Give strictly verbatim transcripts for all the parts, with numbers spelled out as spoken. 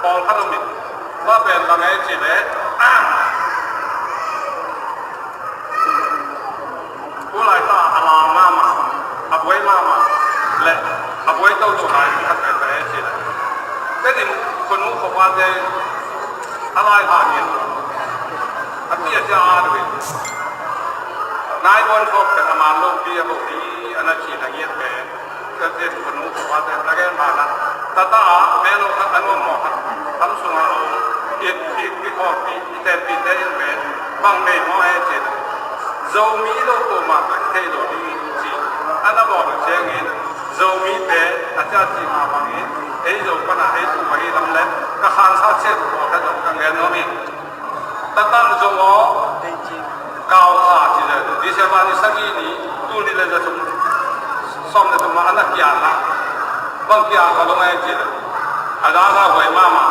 Pawl khat om in, tua pen bang e cih leh, tu laitak a lau mahmah, a buai mahmah leh a buai toto lai khat pen bang e cih leh, Tedim khuanu khuapate a lai hangin a pi a cia a duh in, nai buan khawk pen a man lopi a ko hi, a na cih na ngiat pen. Ka tet khuanu khuate na gen ma na. Tata a melo khat a nuam mawk khat, tam sunga om. It, it, i khawmpi, i tenpite in pen bang nei maw e cin. Zomi lo ko ma ka thei lo ding in ci. A na mawk lo ciangin Zomi pen a cia ci ma bangin ei Zo pana ei tu bang i lam le ka khansa ciat ko khat zong ka gen nuam in. Tata zong aw, kau kha ci le, December ni sagih ni, tul nih le za thum, sawm le thum ah a na kian a, bang kian kha lo ngai ci le, a dana huai mahmah.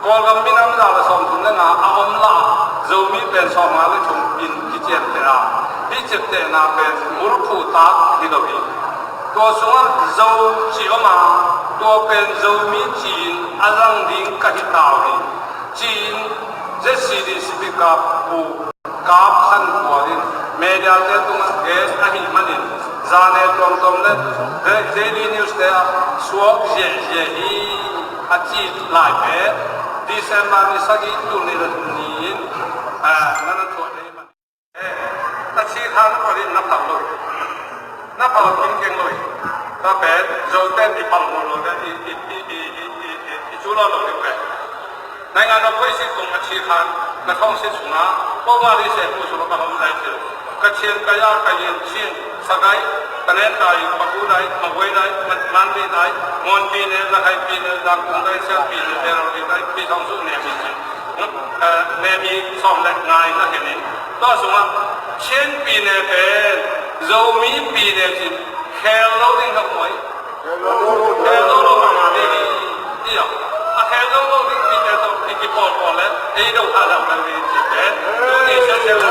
Kawlgam minam za le sawm thum le nga a om la, Zomi pen sawm nga le thum in kiciamteh a, hih ciamtehna pen bulphuh tak hi lo hi. Tua sungah Zo ci om a, tua pen Zomi ci-in a zang ding ka hi ta uh hi. Ci-in Z C D speaker Pu Kap Khan Khual in media te tungah gen ahih manin zane tuamtuam le Daily News te ah suak ziahziah hi a ci lai pen December ni sagih tul nih le thum ni-in, ah, na na thuah ahih manin. Eh, a ci khan khual in na phal lo. Na phal kim keng lo hi. Tua pen Zote i pang lo le i, i, i cu lo lo ding pen. Naingan a khuaisit kong a ci khan na thong sit sungah, poma li se pu sungah bang om lai ci lo. Ka Chin, ka Ya, ka Yin, Chin, Sagai, ka Nen Dai, Paku Dai, Magway Dai, Man, Mandi Dai, Mon Pi Ne, Rakhine Pi Ne, Zangkong Dai, Sian Pi Ne, Erol Pi Dai, Pi Thong Su Ne, Pi Chin. Eh, ne mi sawm le nga in a khen in. Tua sungah Chin pi ne pen Zomi pi ne cin khel lo ding dong maw? Khel lo lo mah mah ding hi. Ia, a khel lo lo ding pi ne tawh i kipawlpawl le ei do kha lo lo ding ci pen tuni siasia lo.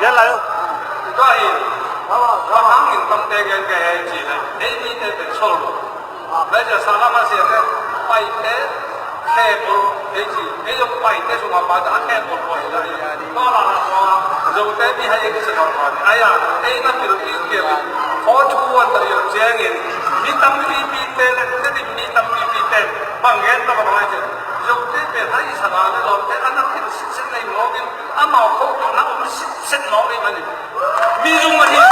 Gen lai uh. Tua hi. Tua hangin tamte gen ka hei ci le ei mite pen sol lo. Lai cia salam a sia te, Paite khekol, ei ci, ei zong Paite sungah pa ta a khekol pawl hi lai. Tua la la tua, Zote mi hai ei ka sia tua ni. Ai a, ei na pil i pia mi. Khaw thu an ta i om ciangin, mi tampipi te le, te ding mi tampipi te, bang gen ta bang lai cia. Zote pen hai sa la le lawmte, a na pil sit sit nei mawk in, amau khaw na om sit sit mawk in mani. Mi zong mani.